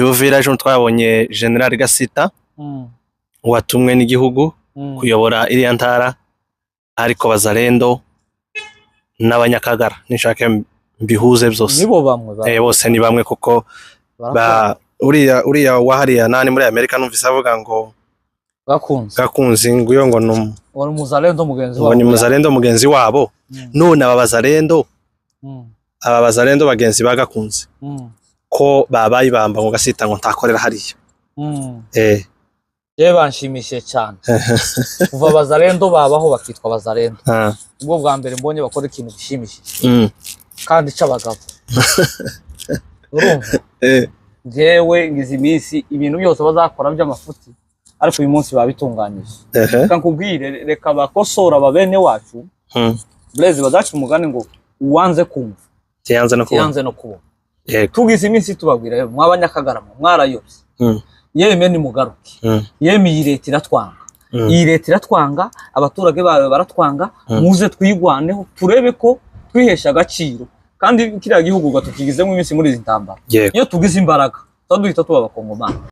Uvira ejo twabonye General Gasita watumwe n'igihugu kuyobora iriya ntara, ariko Bazalendo n'Abanyakagara nishake mbihuze byose. Nibo bamwe Bose ni bamwe kuko barakora. Ba uriya wahariya nani muri Amerika numvise avuga ngo Gakunze. Gakunzi nguyo ngo ni Wari umuzalendo mugenzi ngo wabo. Ni muzalendo mugenzi wabo. None aba Bazalendo, aba Bazalendo bagenzi ba Gakunzi, ko babaye ibamba ngo Gasita ngo ntakorera hariya. Yewe, banshimishije cyane. Kuva Abazalendo babaho bakitwa Abazalendo, ubwo bwa mbere mbonye bakora ikintu gishimishije kandi c'abagabo, urumva? Njyewe ngize iminsi ibintu byose bazakora by'amafuti, ariko uyu munsi babitunganyije. Reka nkubwire, reka bakosora aba bene wacu. Blaise, bazaca umugani ngo uwanze kumva Tiyanze no kubona. Yanze no kubona. Tugize iminsi tubabwira rero, mw'Abanyakagarama mwarayobye. Yemwe nimugaruke. Yemwe, iyi leta iratwanga. Iyi leta iratwanga, abaturage bayo baratwanga. Muze twigwaneho, turebe ko twihesha agaciro. Kandi kiriya gihugu ngo tukigizemo iminsi muri izi ntambara, iyo tugize imbaraga tuba duhita tuba Abakongomani.